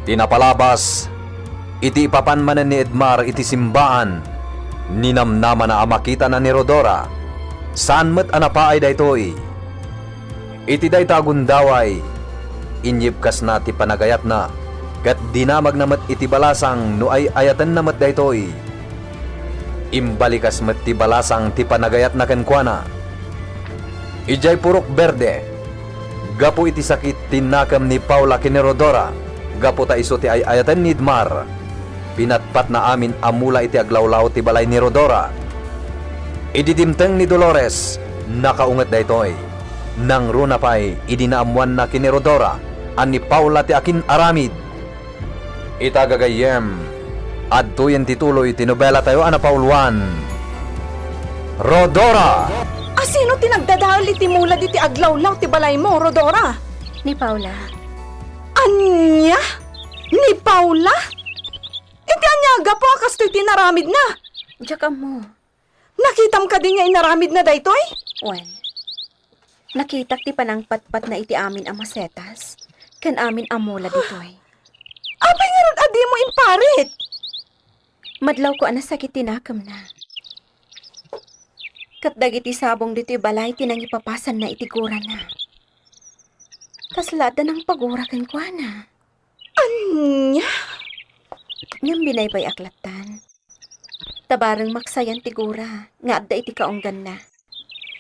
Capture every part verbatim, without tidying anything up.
Ti napalabas, iti ipapan manen ni Edmar iti simbaan, ninamnamana a makitana ni Rodora. Saan met a napaay daytoy. Iti dayta a gundaway, inyibkasna ti panagayatna, ket dinamagna met iti balasang no ay-ayatenna met daytoy. Imbalikas met ti balasang ti panagayatna kenkuana. Idiay purok berde, gapu iti sakit ti nakem ni Paula ken ni Rodora, gapu ta isu ti ay-ayaten ni Edmar, pinatpatna amin a mula iti aglawlaw ti balay ni Rodora. Idi dimteng ni Dolores, nakaunget daytoy. Nangruna pay idi naammoanna ken ni Rodora a ni Paula ti akin-aramid. Ita gagayyem, adtoyen ti tuloy ti nobelatayo a napauluan. Rodora! Asino ti nagdadael iti mula ditoy aglawlaw ti balaymo, Rodora? Ni Paula. Ania? Ni Paula? Iti ania a gapu a kastoy ti inaramidna? Diak ammo. Nakitam kadi nga inaramidna daytoy? Wen, nakitak ti panangpatpatna iti amin a masetas ken amin a mula ditoy. Apay ngarud a dimo imparit? Madlawko a nasakit ti nakemna. Ket dagiti sabong ditoy balay ti nangipapasanna iti gurana. Kasla adda nangpagura kenkuana. Ania? Ngem binaybay-ak lattan. Ta bareng maksayan ti gura nga adda iti kaungganna.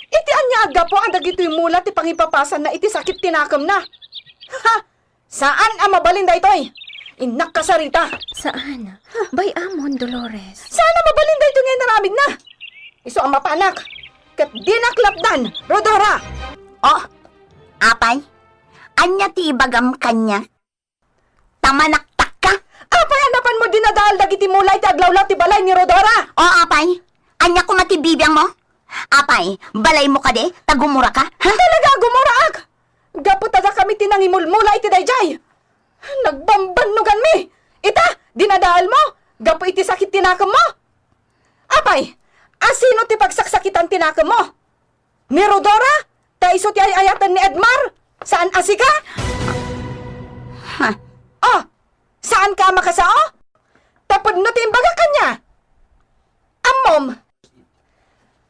Iti ania a gapu a dagitoy mula ti pangipapasanna iti sakit ti nakemna? Ha! Saan a mabalin daytoy! Innak kasarita! Saan? Bay-amon, Dolores. Saan a mabalin daytoy nga inaramidna? Isu a mapanak, ket dinak latdan, Rodora! Oh, apay, ania ti ibagam kaniak? Ta manaktakka? Apay a napanmo dinadael dagiti mula iti aglawlaw ti balay ni Rodora? O, apay, ania koma ti bibiangmo? Apay, balaymo kadi ta gumuraka? Ha? Talaga a gumuraak! Gapu ta dakami ti nangimulmula iti daydiay. Nagbambannoganmi! Ita, dinadaelmo gapu iti sakit ti nakemmo? Apay, asino ti pagsaksakitan ti nakemmo? Ni Rodora? Ta isu ti ay-ayaten ni Edmar? Saan a sika? Ha? Oh, saanka a makasao? Ta pudno ti imbagak kaniak. Ammom,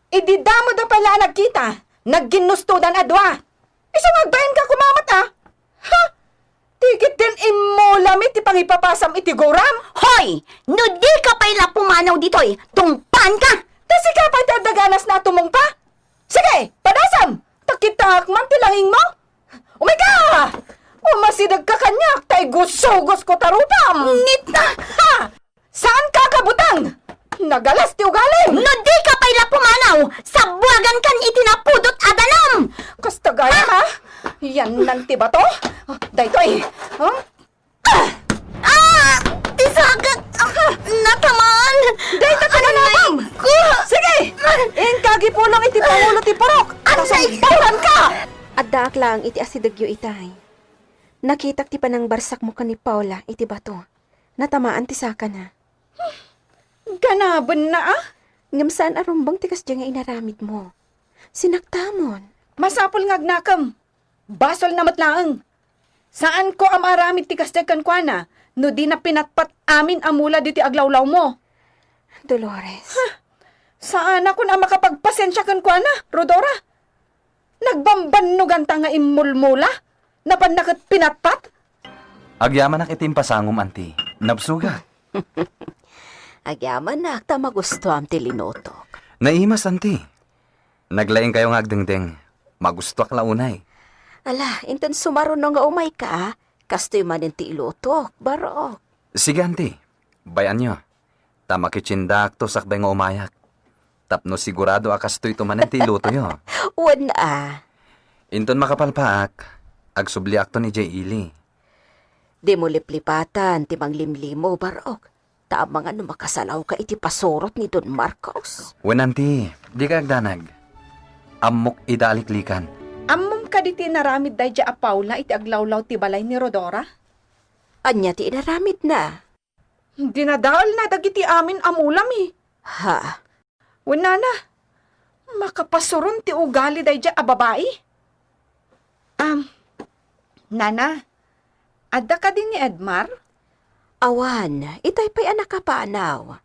idi damo da pay la a nagkita, nagginnustodan a dua. Isu nga agbainka koma met, a? Ha? Ti ketdin immulami ti pangipapasam iti guram? Hoy! No dika pay la pumanaw ditoy, tungpaanka! Ta sika pay ti adda ganasna a tumungpa? Sige, padasam! Ta kitaak man ti langingmo! Umayka! Umasidegka kaniak ta igusugos ko ta rupam! Ngitna! Ha! Saanka a kabutang! Nagalas ti ugalim! No dika pay la pumanaw, sabuagankan iti napudot a danum! Kasta gayam, ha? Yannan ti bato? Daytoy, ha? Ah! Ah! Ti sakat! Ah! Natamaan! Dayta ti nanabam! Ko! Sige! Inka agipulong iti pangulo ti purok! Anay ko! Kasumbaranka! Addaak laeng iti asidegyo itay. Nakitak ti panangbarsakmo ken ni Paula iti bato. Natamaan ti sakana. Ganabenna, a? Ngem saan a rumbeng ti kasdiay nga inaramidmo. Sinaktamon. Masapul nga agnakem. Basolna met laeng. Saanko a maaramid ti kasdiay kenkuana no dina pinatpat amin a mula ditoy aglawlawmo. Dolores. Ha? Saanakon a makapagpasensia kenkuana, Rodora. Nagbambannoganta nga immulmula, napanna ket pinatpat? Agyamanak iti impasangom, anti. Nabsogak. Agyamanak ta magustuam ti linutok. Naimas, anti. Naglaingkayo nga agdengdeng. Magustuak la unay. Ala, inton sumaruno nga umayka, kastoy manen ti ilutok, barok. Sige, anti. Bay-anyo. Ta makitsindaakto sakbay nga umayak. Tapno sigurado a kastoyto manen ti ilutoyo. Wen a. Inton makapalpaak, agsubliakton idiay ili. Dimo liplipatan ti manglimlimo, barok. Ta amangan no makasalawka iti pasurot ni Don Marcos. Wen, anti, dika agdanag. Ammok ida a liklikan. Ammom kadi ti inaramid daydiay a Paula iti aglawlaw ti balay ni Rodora? Ania ti inaramidna? Dinadaelna dagiti amin a mulami. Ha? Wen, nana, makapasuron ti ugali daydiay a babai? Am, nana, adda kadi ni Edmar? Awan, itay pay a nakapanaw.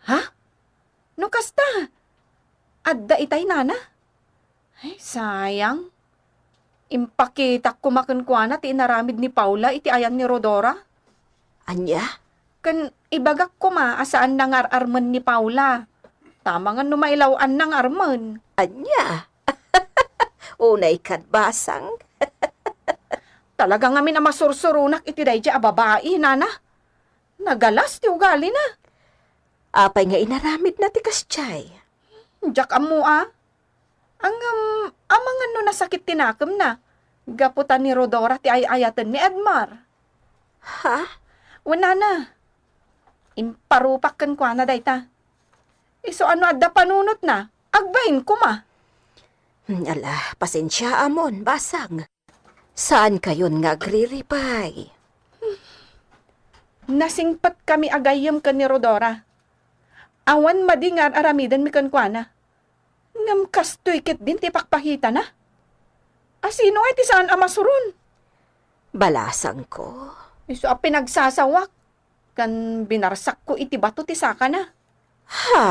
Ha? No kasta, adda itay nana? Ay, sayang. Impakitak koma kenkuana ti inaramid ni Paula iti ayan ni Rodora. Ania? Ken ibagak koma a saan nga ar-armen ni Paula. Tamangan no mailaw-anna nga armen. Ania? Unay kad basang. Talaga ngamin a masursuronak iti daydiay a babai, nana. Nagalas ti ugalina. Apay nga inaramidna ti kasdiay? Diak ammo a. Ngem, amangan no nasakit ti nakemna, gapu ta ni Rodora ti ay-ayaten ni Edmar. Ha? Wen, nana, imparupak kenkuana dayta. Isu a no adda panunotna, agbain koma. Hmm, ala, pasensiaamon, basang. Saankayon nga agriripay? Nasingpetkami a gayyem ken ni Rodora. Awan madi nga ar-aramidenmi kenkuana. Ngem kastoy ketdin ti pakpakitana. A sino ngay ti saan a masuron? Balasangko. Isu a pinagsasawak, ken binarsakko iti bato ti sakana. Ha?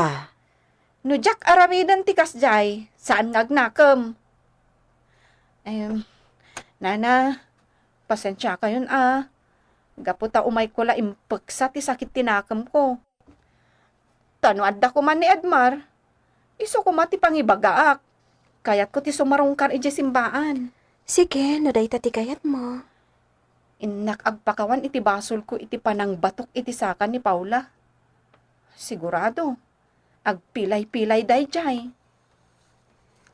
No diak aramiden ti kasdiay, saan nga agnakem. Em, nana, pasensiakayon a, gapu ta umayko la impeksa ti sakit ti nakemko. Ta no adda koma ni Edmar, isu koma ti pangibagaak. Kayatko ti sumarungkar idiay simbaan. Sige, no dayta ti kayatmo. Innak agpakawan iti basolko iti panangbatok iti saka ni Paula. Sigurado, agpilay-pilay daydiay.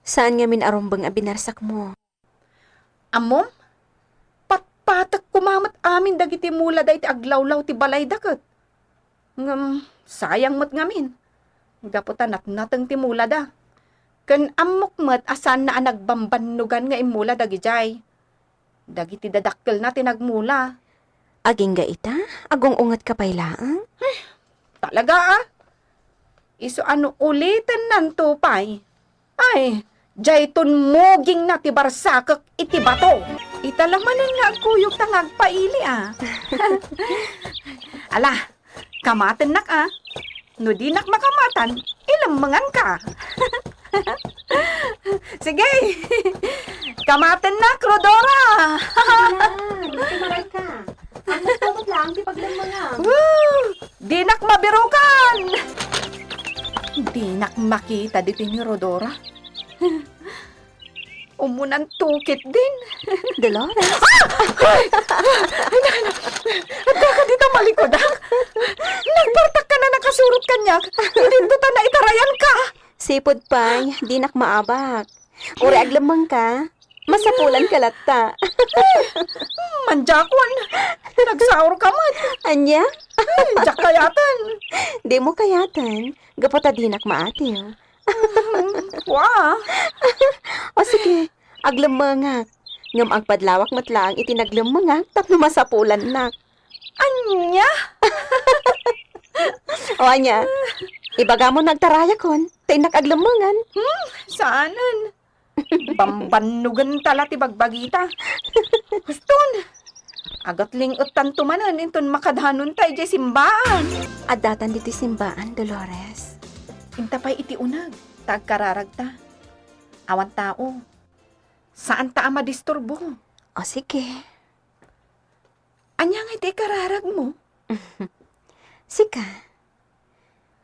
Saan ngamin a rumbeng a binarsakmo? Ammom, patpatek koma met amin dagiti mula dayta aglawlaw ti balayda ket. Ngem, sayang met ngamin. Gapu ta natnateng ti mulada. Ken ammok met a saanna a nagbambannugan nga immula dagidiay. Dagiti dadakkelna ti nagmula. Agingga ita, agung-ungetka pay laeng? Talaga, a? Isu a no ulitennanto pay. Ay, dayton mugingna ti barsakek iti bato. Ita la manen nga agkuyogta nga agpaili, a. Ala, kamatennak, a. No dinak makamatan, ilemmenganka. Sige. Kamatennak, Rodora. Ayan, iti maray ka. Ang gusto ko lang ti paglemmengan. Woo! Dinak mabirukan! Dinak makita ditoy ni Rodora. Umunan tukit din. Dolores? Ah! Ay! Ay, nana! Adda ka dita malikudak? Nagpartak ka na nakasurot kaniak. Idinto ta naitarayan ka. Sipud pay, dinak maabak. Uray aglemmengka, masapulanka latta. Mandiakon, nagsaurka met. Ania? Ay, diak kayaten. Dimo kayaten, gapu ta dinak maatiw. Wa. O sige, aglemmengak. Ngem agpadlawak met laeng iti naglemmengak tapno masapulannak. Ania? O ania? Ibagam no agtarayakon, ta innak aglemmengan. Hmm, saanen. Bambannogenta la ti bagbagita. Huston! Agatling-ettanto manen inton makadanonta idiay simbaan. Addatan ditoy simbaan, Dolores. Inta pay iti uneg, ta agkararagta. Awan tao. Saanta a madisturbo. O, sige. Ania ngay ti ikararagmo? Sika,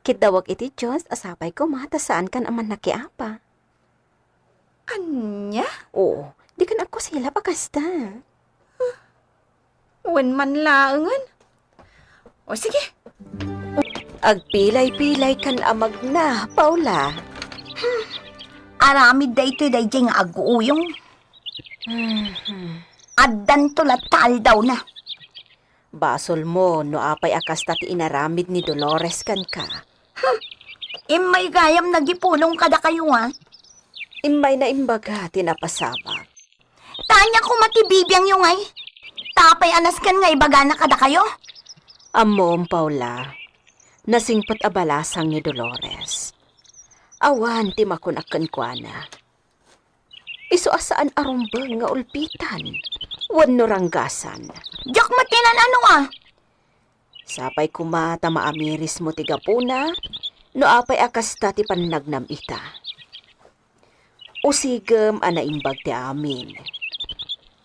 kiddawek iti Dios a sapay koma ta saankan a mannakiapa. Ania? Oo, dikan agkusilap a kasta. Wen man laengen. O, sige. Agpilay-pilaykan a magna, Paula. Hmm. Aramid daytoy daydiay nga aguyong. Mhm. Addanto latta aldawna. Basolmo no apay a kasta ti inaramid ni Dolores kenka. Hmm. Immay gayam nagipunong kadakayo, a? Immay na imbaga ti napasabak. Ta ania koma ti bibiangyo ngay? Ta apay a nasken nga ibagana kadakayo? Ammom, Paula, nasingpet a balasang ni Dolores. Awan ti makunak kenkuana. Isu a saan a rumbeng nga ulpitan wenno ranggasan. Diak met inan-ano, a. Sapay koma ta maamirismo ti gapuna, no apay a kasta ti pannagnam ita. Usigem a naimbag ti amin.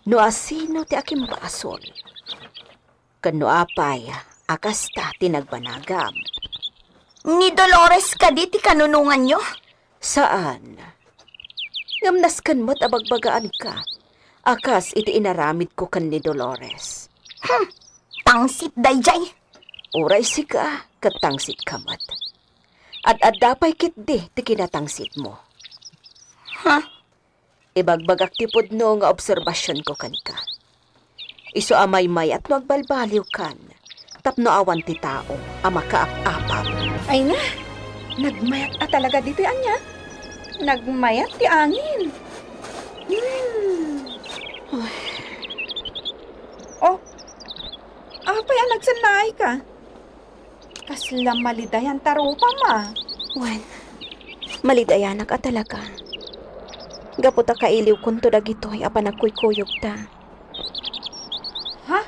No asino ti akimbasol. Ken no apay a kasta ti nagbanagam. Ni Dolores kadi ti kanunonganyo? Saan. Ngem nasken met a bagbagaanka a kas iti inaramidko ken ni Dolores. Hmm, tangsit daydiay. Uray sika, ket tangsitka met. Ad-adda pay ketdi ti kinatangsitmo. Ha? Ibagbagak ti pudno nga obserbasionko kenka. Isu a maymayat no agbalbaliwkan, tapno awan ti tao a makaap-apag. Ay na, nagmayat a talaga ditoy ania? Nagmayat ti angin. Hmm. Ay. Oh, apay a nagsennaay ka? Kasla malidayan ta rupam a. Wen, malidayanak a talaga. Gapu ta kailiwkonto dagitoy a panagkuykuyogta. Ha?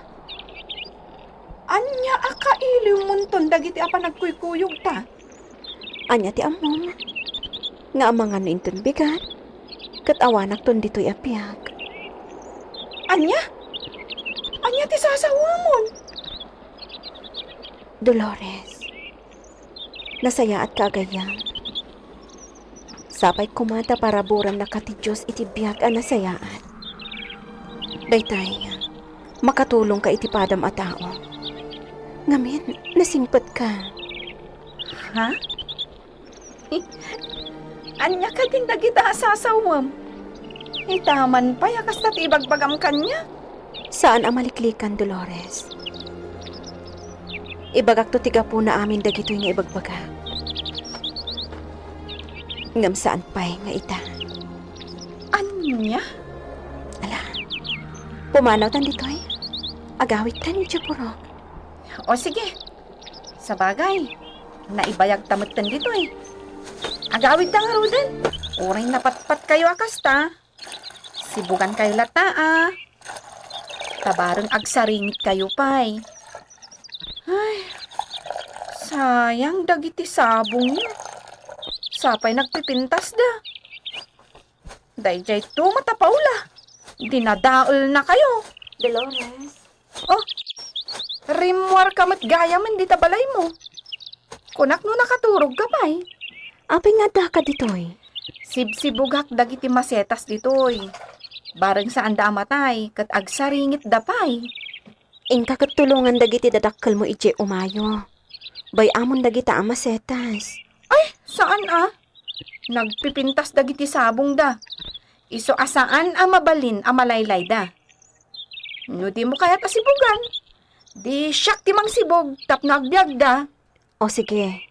Ania a kailiwmonton dagiti a panagkuykuyogta? Ania ti ammom? Nga amangan no inton bigat, ket awanakton ditoy a biag. Ania? Ania ti sasawamon? Dolores, nasayaatka a gayyem. Sapay koma ta paraburannaka ti Dios iti biag a nasayaat. Daytay, makatulongka iti padam a tao. Ngamin, nasingpetka. Ha? Ania kadin dagita a sasawem? Itaman pay a kasta ti ibagbagam kaniak. Saan a maliklikan, Dolores. Ibagakto ti gapuna amin dagitoy nga ibagbagak. Ngem saan pay nga ita. Ania? Ala, pumanawtan ditoy. Agawidtan idiay purok. O sige. Sabagay, naibayagta metten ditoy. Agawidta ngaruden. Uray napatpatkayo a kasta, sibugankayo latta a. Ta bareng agsaringitkayo pay. Ay, sayang dagiti sabongyo. Sapay nagpipintasda. Daydiay to met a Paula. Dinadaelnakayo. Dolores. Oh, rimmuarka met gayamen dita balaymo. Kunak no nakaturogka pay. Apay nga addaka ditoy? Sibsibugak dagiti masetas ditoy. Bareng saanda a matay, ket agsaringitda pay. Inka ket tulongan dagiti dadakkelmo idiay umayo. Bay-amon dagita a masetas. Ay, saan a? Nagpipintas dagiti sabongda. Isu a saan a mabalin a malaylayda. No dimo kayat a sibugan, di siak ti mangsibug tapno agbiagda. O sige.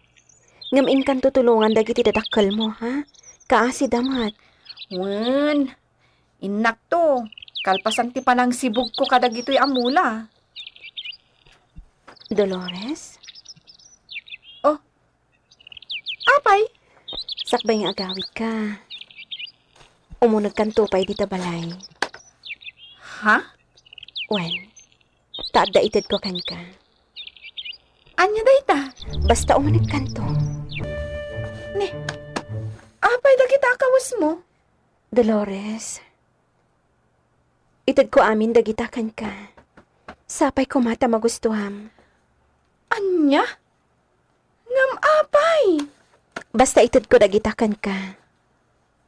Ngem inkan tutulongan dagiti dadakkelmo, ha? Kaasida met. Wen, innakto, kalpasan ti panangsibugko kadagitoy a mula. Dolores? Oh, Apay? Sakbay nga agawidka, umunegkanto pay dita balay. Ha? Wen, ta adda itedko kenka. Ania dayta? Basta umunegkanto. Ni, apay dagita a kawesmo? Dolores, itedko amin dagita kenka. Sapay koma ta magustuam. Ania? Ngem apay? Basta itedko dagita kenka.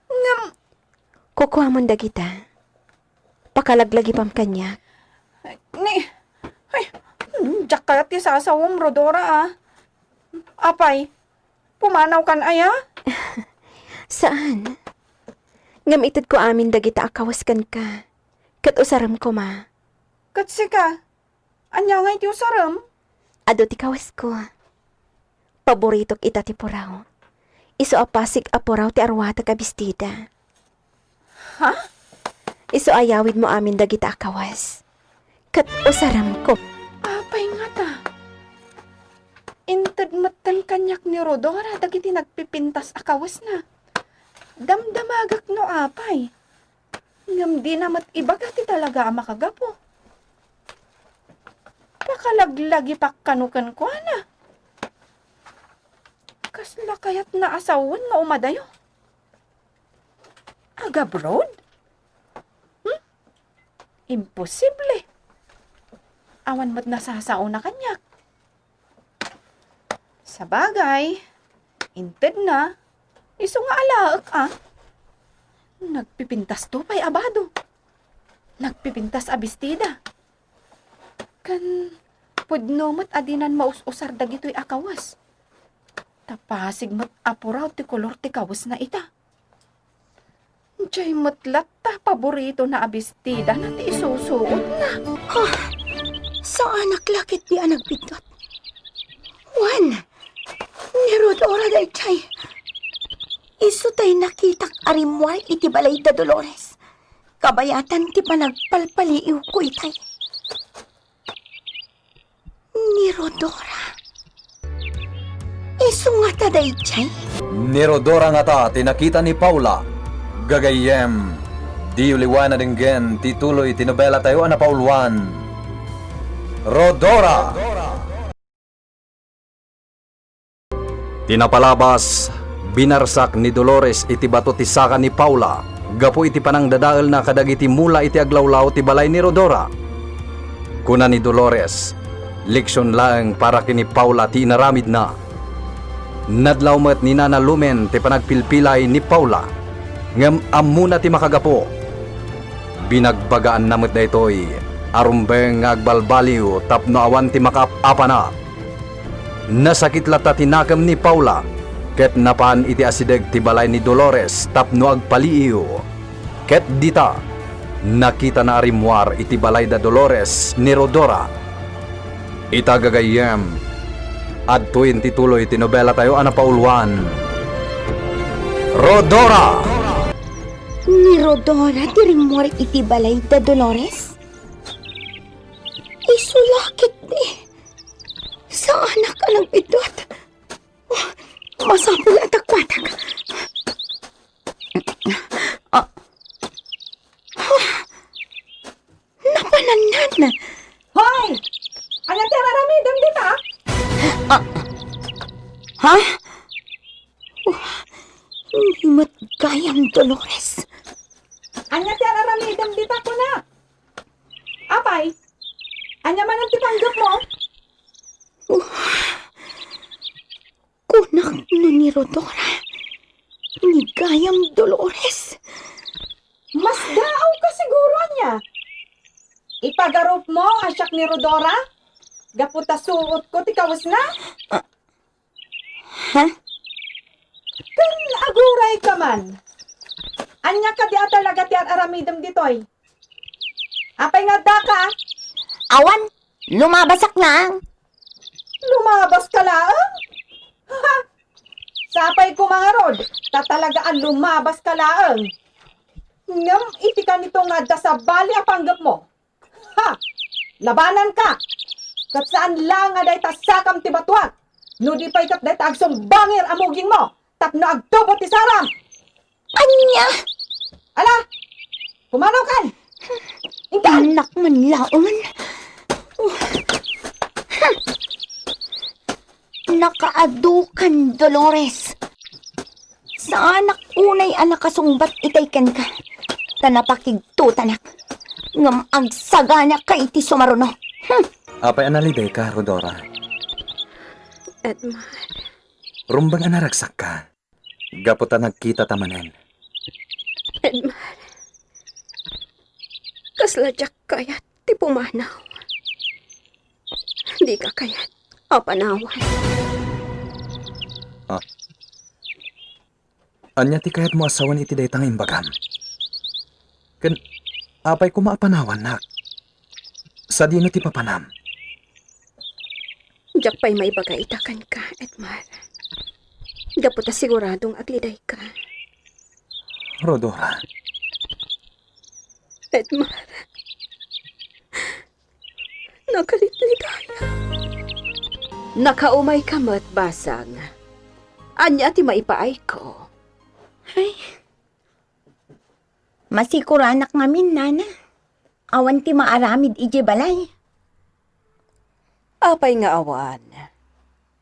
Ngem kukuamon dagita. Pakalaglagipam kaniak. Ni, ay, diak kayat ti sasawem, Rodora, a. Apay, pumanawkan aya? Saan. Ngem itedko amin dagita a kawes kenka. Ket usarem koma. Ket sika, ania ngay ti usarem? Adu ti kawesko. Paboritok ita ti puraw. Isu a pasig a puraw ti aruatek a bestida. Ha? Isu a yawidmo amin dagita a kawes. Ket usaremko. Apay ngata? Inted metten kaniak ni Rodora dagiti nagpipintas a kawesna. Damdamagak no apay. Ngem dina met ibaga ti talaga a makagapu. Pakalaglagipak kano kenkuana. Kasla kayatna a sawen nga umadayo? Agabroad? Hmm? Imposible. Awan met nasasaona kaniak. Sabagay, intedna, isu nga alaek a. Nagpipintasto pay a bado. Nagpipintas a bestida. Ken pudno met a dinan maus-usar dagitoy a kawes. Ta pasig met a puraw ti kolor ti kawesna ita. Diay met latta paboritona a bestidana ti isusuotna. Ha? Saanak la ketdi a nagbiddut? Wen, ni Rodora daydiay. Isu tay nakitak a rimmuar iti balay da Dolores. Kabayatan ti panagpalpaliiwko itay. Ni Rodora? Isu ngata daydiay? Ni Rodora ngata ti nakita ni Paula. Gagayyem, diyo liwen a denggen ti tuloy ti nobelatayo a napauluan, Rodora! Ti napalabas, binarsak ni Dolores iti bato ti saka ni Paula gapu iti panangdadaelna kadagiti mula iti aglawlaw ti balay ni Rodora. Kuna ni Dolores, leksion laeng para ken ni Paula ti inaramidna. Nadlaw met ni Nana Lumen ti panagpilpilay ni Paula, ngem ammona ti makagapu. Binagbagaanna met daytoy a rumbeng nga agbalbaliw tapno awan ti makaap-apana. Nasakit latta ti nakem ni Paula, ket napan iti asideg ti balay ni Dolores tapno agpaliiw. Ket dita, nakitana a rimmuar iti balay da Dolores ni Rodora. Ita gagayyem, adtoyen ti tuloy ti nobelatayo a napauluan, Rodora! Ni Rodora ti rimmuar iti balay da Dolores? Isu la ketdi. Saanak a nagbiddut. Oh, masapul a dakkuatak. Ah. Ah. Napanannan. Hoy! Ania ti ar-aramidem dita? Ah. Ha? Oh, ni met gayam, Dolores. Ania ti ar-aramidem dita, kunak? Apay, ania manen ti panggepmo? Uh, kunak no ni Rodora, ni gayam Dolores. Masdaawka siguro ania? Ipagarupmo a siak ni Rodora? Gapu ta suotko ti kawesna? Ah, Ha? Ken agurayka man. Ania kadi a talaga ti ar-aramidem ditoy? Apay nga addaka? Awan, lumabasak laeng. Lumabaska laeng? Ha! Sapay koma ngarud, ta talaga a lumabaska laeng. Ngem iti kanito nga adda sabali a panggepmo, Ha! Labananka! Ket saan laeng a dayta sakam ti batuak, no di pay ket dayta agsumbangir a mugingmo tapno agtubo ti saram! Ania? Ala! Pumanaw kan! Inkan! Anak man laungan. Nakaadukan, Dolores. Saanak unay a nakasungbat itay kenka, ta napakigtutanak, ngem agsaganaka iti sumaruno. Hmm. Apay a nalidayka, Rodora? Edmar. Rumbeng a naragsakka, gapu ta nagkitata manen. Edmar, kasla diak kayat ti pumanaw. Dika kayat a panawan. Ah. Ania ti kayatmo a sawen iti dayta nga imbagam? Ken apay koma a panawannak? Sadino ti papanam? Diak pay maibaga ita kenka, Edmar. Gapu ta sigurado nga aglidayka. Rodora. Edmar. Nakalitlitaya. Nakaumayka met, basang. Ania ti maipaayko? Ay. Masikuranak ngamin, nana. Awan ti maaramid idiay balay. Apay nga awan?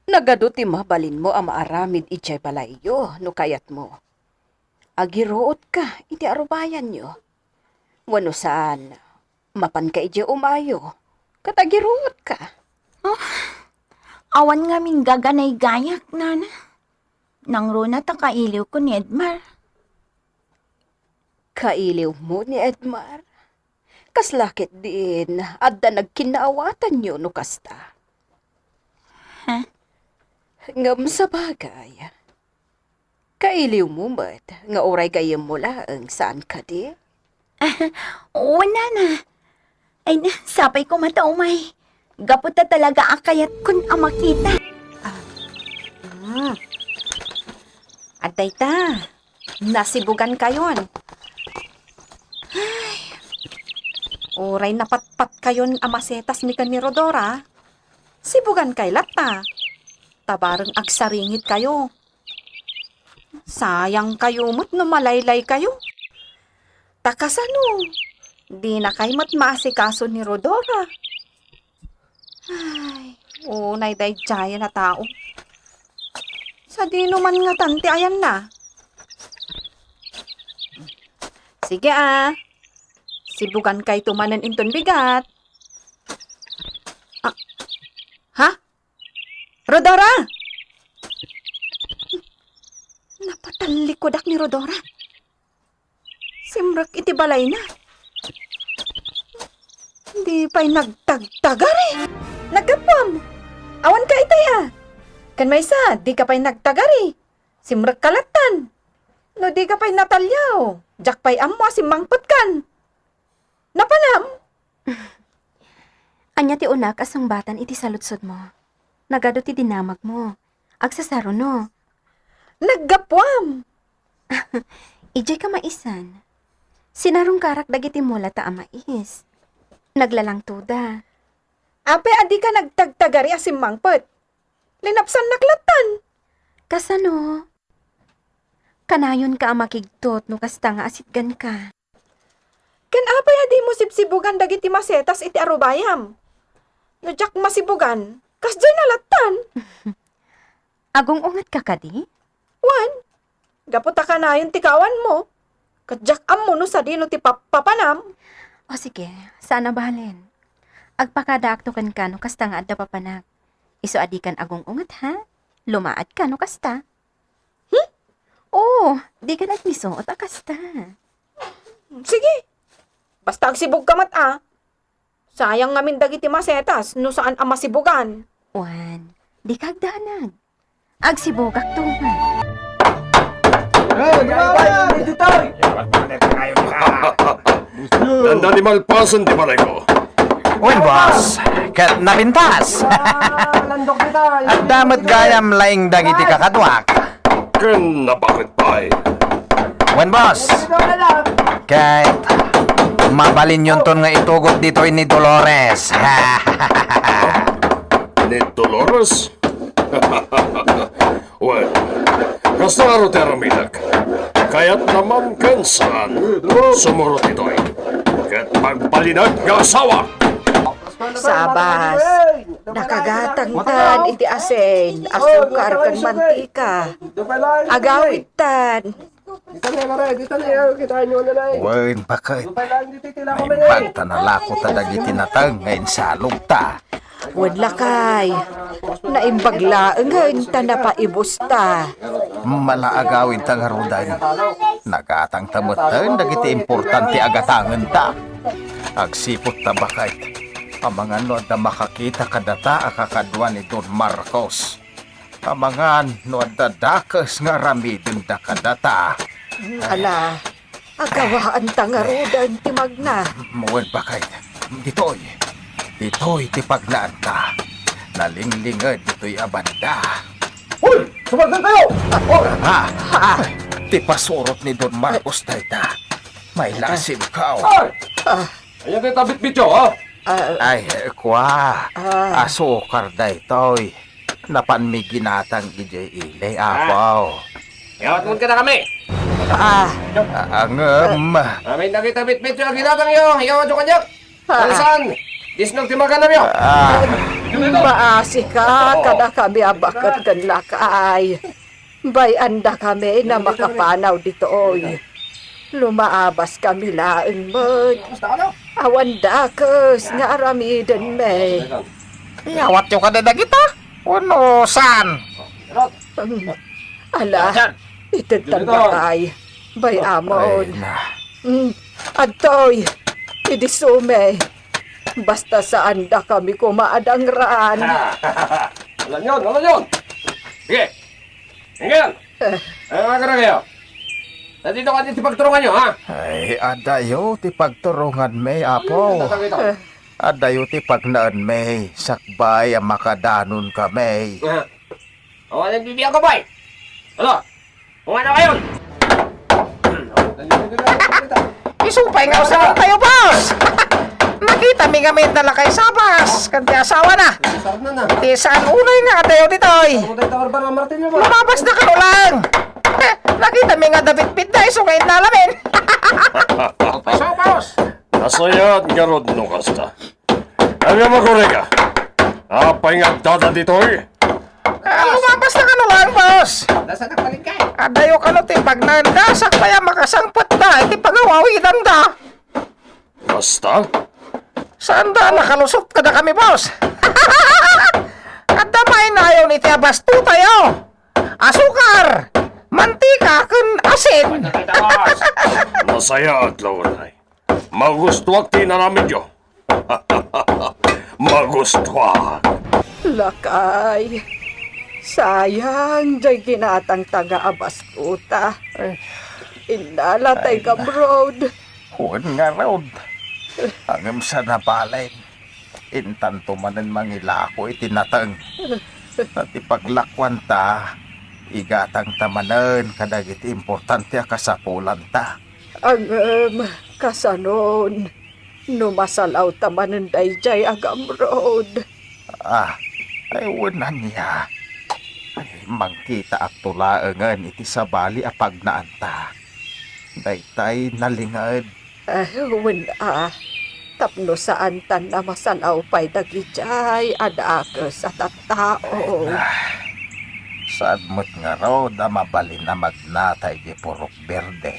Nagadu ti mabalinmo a maaramid idiay balayyo no kayatmo. Agiruotka iti arubayanyo. Wenno saan, mapanka idiay umayo, ket agiruotka. Ah, awan ngamin gaganay gayak, Nana. Nangruna ta kailiwko ni Edmar. Kailiwmo ni Edmar? Kasla ketdin adda nagkinnaawatanyo no kasta? Ha? Ngem sabagay, kailiwmo met nga uray gayyemmo laeng, saan kadi? Wen, Nana. Ay, sapay koma ta umay. Gapu ta talaga a kayatkon a makita. Ah. Adda ita. Nasibugankayon. Ay. Uray napatpatkayon a masetas mi ken ni Rodora, sibugankay latta. Ta bareng agsaringitkayo. Sayangkayo met no malaylaykayo. Ta kasano, dinakay met maasikaso ni Rodora. Ay, unay daydiayen a tao. Sadino man ngatan ti ayanna? Sige, a. Sibugankayto manen inton bigat. Ah, ha? Rodora! Napatallikudak ni Rodora. Simrek iti balayna. Di pay nagtagtagari. Naggapuam. Awan ka itay, a. Ken maysa, di ka pay nagtagari. Simrek ka lattan. No di ka pay nataliaw, diak pay ammo a simmangpetkan. Napanam? Ania ti unak a sungbatan iti saludsodmo? Nagadu ti dinamagmo. Agsasaruno. Naggapuam! Idiay kamaisan, sinarungkarak dagiti mulata a mais. Naglalangtoda. Apay a dika nagtagtagari a simmangpet? Linapsannak lattan. Kasano? Kanayonka a makigtot no kasta nga asitganka. Ken apay a dimo sibsibugan dagiti masetas iti arubayam? No diak masibugan, kasdiay na lattan. Agung-ungetka kadi? Wen, gapu ta kanayon ti kaawanmo, ket diak ammo no sadino ti pappapanam. O sige, saan a balen. Agpakadaakto kenka no kasta nga adda papanak. Isu a dikan agung-unget, ha? Lumaadka no kasta. Hmm? Oo, dikan agmisuot a kasta. Sige. Basta agsibugka met, a. Sayang ngamin dagiti masetas no saan a masibugan. Wen, dika agdanag. Agsibugakto met. Eh, lumawan! Ditoy! Danda ni malpasen ti balayko. Wen, boss. Ket napintas. Adda met gayam laing dagiti kakaduak. Ken nabanget pay. Wen, boss. Ket mabalinyonton nga itugot ditoy ni Dolores. Ni Dolores? Wen, kasta ngarud ti aramidek. Kayatna man ken saan, sumurot ditoy. Ket magbalinak nga asawa. Sabas, nakagatangtan iti asin, asukar, ken mantika. Agawidtan. Wen, baket. Naimbag ta nalako ta dagiti nateng nga insalog ta. Wen, lakay. Naimbag laengen ta napaibus ta. Mala agawid ta ngaruden. Nagatang ta metten dagiti importante a gatangen ta. Agsipud ta, baket. Amangan no adda makakita kadata a kakadua ni Don Marcos. Amangan no adda dakes nga aramidenda kadata. Ala, agawaan ta ngaruden ti magna. Wen, baket. Ditoy. Ditoy ti pagnaanta. Nalinglinged ditoy a banda. Hoy! Sumargan kayo! Oh! Ah! Ah! Ti pasurot ni Don Marcos dayta. May lasimkaw. Ay! Ah! Ayan tayo tabit-bityo, ha? Ah! Ay, kua. Ah! Asukar daytoy. Napanmi ginatang idiay ili, ah, apo. Yawat mo ka na kami. Ah. Ah, ngem. Amin na kita bitbit yung ginatang yo. Yo, jo kanya. Ah. Ano saan? Disnog ti maganam yo. Ah. Maasika kadakami a baket ken lakay. Bay-andakami a makapanaw ditoy. Lumaabaskami laeng met. Awan dakes nga aramidenmi. Iyawatyo kadi dagita? Wenno saan? Hmm. Ala, itedtan dakay. Bay-amon. Ay, na. Hmm. Adtoy. Idisumi. Basta saandakami koma a dangran. Alanyon, alanyon! Sige! Inggana! Eh. Ano nga kayo? Dagitoy kadi ti pagturonganyo, ha? Ay, adayo ti pagturonganmi, Apo. Ano yung tatang ito? Eh. Adayo ti pagnaenmi, sakbay a makadanonkami. Ah. Awan ang bibiyan ko, bay. Ano? Kung ano kayo? Isu pay nga usapan tayo, boss! Nakitami nga may lakay sabas, kan ti asawana. Ti saan unay nga adayo ditoy. Lumabasna kano lang. Eh, nakitami nga dabitbit na isu nga innalamin. Isu, boss! Nasayaat ngarud no kasta. Ania, magurega? Apay nga addada ditoy? Ah, lumabasna kano lang, boss. Nasaan ang palengke? Adayo kano ti pagnaenda, sakbay a makasangpetka iti pagawawidanda. Basta? Saanda a nakalusot kadakami, boss. Adda mainayon iti abastotayo. Asukar, mantika, ken asin. Nasayaat la unay. Magustuak ti inaramidyo. Magustuak. Lakay, sayang diay ginatangta nga abastota. Ay. Innala tay Ay, na. Gamrod. Wen ngarud. Ngem sa nabalen. Intanto manen mangilako iti nateng. Ta ti paglakuanta, igatangta manen kadagiti importante a kasapulanta. Ngem, kasanon, no masalawta manen daydiay a Gamrod? Ah, ay, wen ania. Ay, mangkitaakto laengen iti sabali a pagnaanta. Daytay nalinged. Eh, wen a, tapno saantan a masalaw pay dagidiay a dakes a tattao. Ay, na. Saan met ngarud a mabalin a magnata iti purok berde?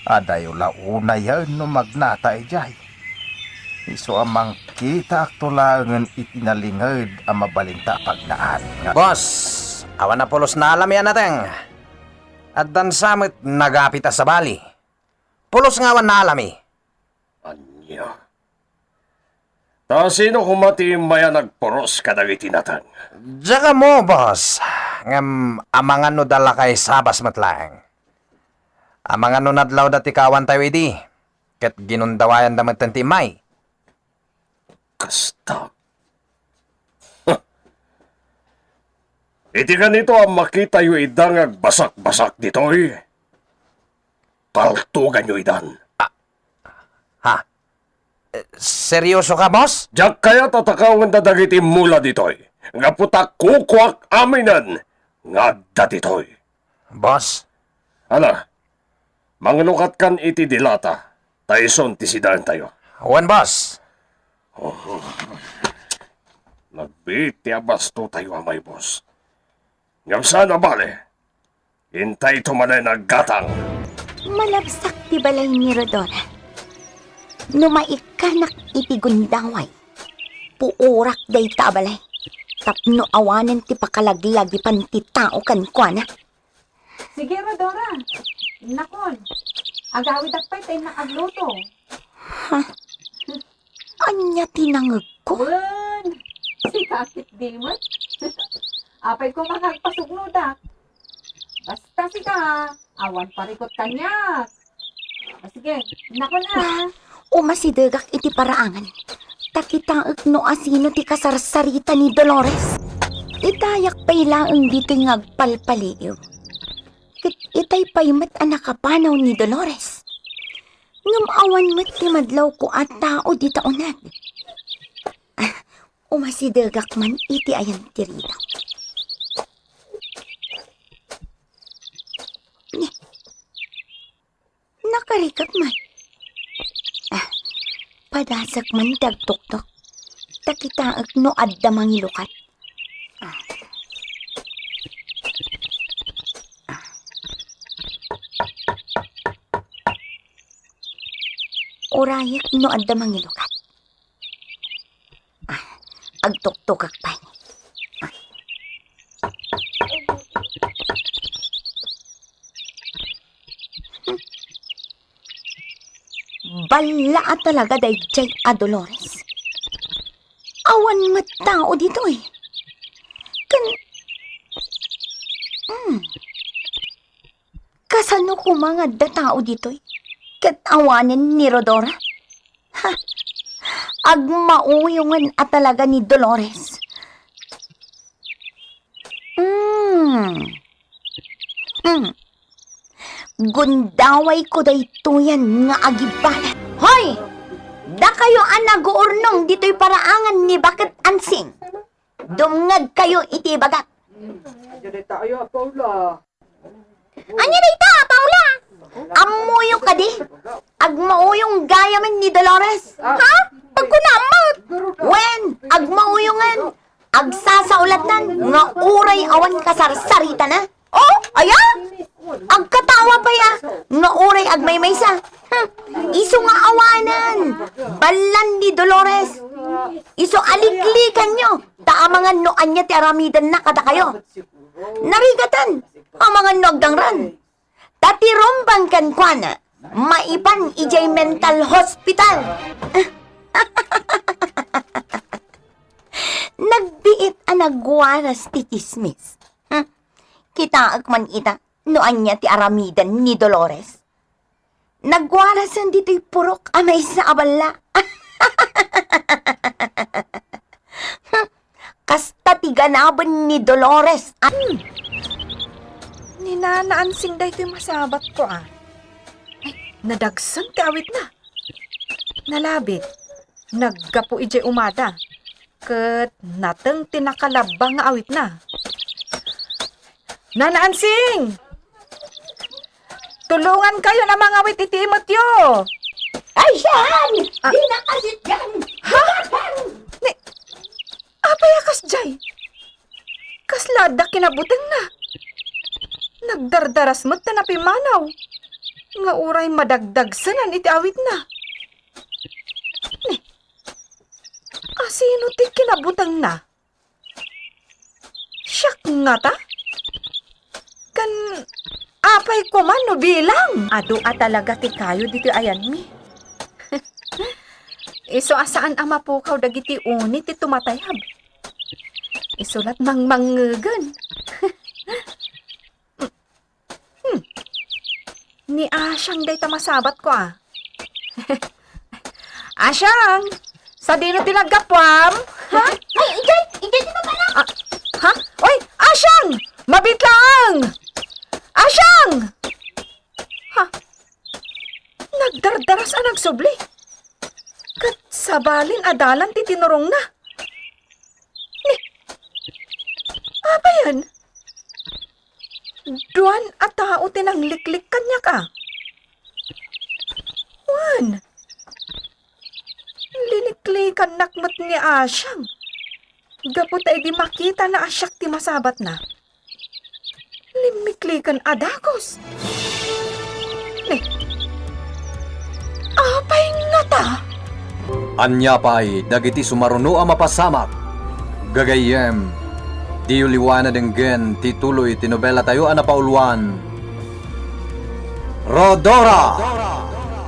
Adayo la unayen no magnata idiay. Isu a mangkitaakto laengen iti nalinged a mabalinta a pagnaat nga Boss, awan a pulos nga alami a nateng. Addan sa met nagapit a sabali. Pulos nga awan nga alami. Ania? Ta sino koma ti immay a nagpuros kadagiti nateng? Diak ammo, boss. Ngem amangan no adda lakay sabas met laeng. Amangan no nadlawda ti kaawantayo idi, ket ginundawayanda metten ti immay. Kasta. Iti kanito a makitayo ida nga agbasakbasak ditoy, paltuganyo idan. Ah, ha? Eh, seryoso ka, boss? Diak kayat a takawenda dagiti immula ditoy, gapu ta kukuak aminen nga adda ditoy. Boss? Ala, manglukatkan iti dilata, ta isun ti sidaentayo. Wen, boss. Oh. Nagbiit ti abastotayo a maibus. Ngem saan a bale, intayto manen a gatang. Malabsak ti balay ni Rodora. No maikkanak iti gundaway, puorak dayta a balay tapno awanen ti pakalaglagipan ti tao kenkuana. Sige, Rodora. Innakon. Agawidak pay ta innak agluto. Ha? Ania ti nangegko? Wen, sika ketdi met. Apay koma nga agpasugnodak? Basta sika, awan parikut kaniak. O sige, innakon a. Umasidegak iti paraangan. Ta kitaek no asino ti kasarsarita ni Dolores. Itayak pay laeng ditoy nga agpalpaliiw. Ket itay pay met a nakapanaw ni Dolores. Ngem awan met ti madlawko a tao dita uneg. Ah, umasidegak man iti ayan ti ridaw. Ni, nakarikep man. Ah, padasek man ti agtuktok. Ta kitaek no adda mangilukat. Ah. Ah. Urayek no adda mangilukat. Ah, agtuktokak pay. Ah. Balla a talaga daydiay a Dolores. Awan met tao ditoy. Ken, hmm. Kasano koma nga adda tao ditoy? Ket awanen ni Rhodora? Ha! Agmauyongen a talaga ni Dolores. Hmm. Hmm. Gundawayko daytoyen nga agibalat. Hoy! Dakayo a naguurnong ditoy paraangan ni Baket Ansing. Dumngegkayo iti ibagak. Ania dayta, Paula? Ammoyo kadi? Agmauyong gayamen ni Dolores. Ha? Agkunam met. Wen, agmauyongen. Agsasaulatnan nga uray awan kasarsaritana. Oh, aya? Agkatawa pay a nga uray agmaymaysa. Hmm. Isu nga awanen. Ballan ni Dolores. Isu a liklikanyo. Ta amangan no ania ti aramidenna kadakayo. Narigaten, amangan no agdangran. Ta ti rumbang kenkuana, maipan idiay mental hospital. Nagbiit a nagwaras ti tsismis. Hmm. Kitaek man ita no ania ti aramiden ni Dolores. Nagwarasen ditoy purok a maysa a balla. Kasta ti ganaben ni Dolores. Hmm. Ni Nana Ansing daytoy masabatko, a. Ay, nadagsen ti awitna. Nalabit. Naggapu idiay umada. Ket nateng ti nakalabba nga awitna. Nana Ansing! Tulongankayon a mangawit iti imetyo! Ay, sian! Ah. Dina kasdiay! Ha? Ni, apay a kasdiay? Kasla adda kinabutengna. Nagdardaras met ta napimmanaw. Nga uray madagdagsenan iti awitna. Ni, asino ti kinabutengna? Siak ngata? Ken apay koma no bilang? Adu a talaga ti kayo ditoy ayanmi. Isu a saan a mapukaw dagiti uni ti tumatayab. Isu la't mangmangngegen. Hmm. Ni Ashang dayta masabatko, a. Ashang! Sadino ti naggapuam? Ha? Ay, idiay! Idiay ti mapala! Ah, ha? Oy, Ashang! Mabit laeng! Ashang! Ha? Nagdardaras a nagsubli. Ket sabali a dalan ti tinurongna. Ni, apayen? Duan a tao ti nangliklik kaniak, a. Wen, liniklikannak met ni Ashang. Gapu ta idi makitana a siak ti masabatna, limmiklikan a dagus. Ni, apay ngata? Ania pay dagiti sumaruno a mapasamak? Gagayyem, diyo liwana denggen ti tuloy ti nobelatayo a napauluan, Rhodora!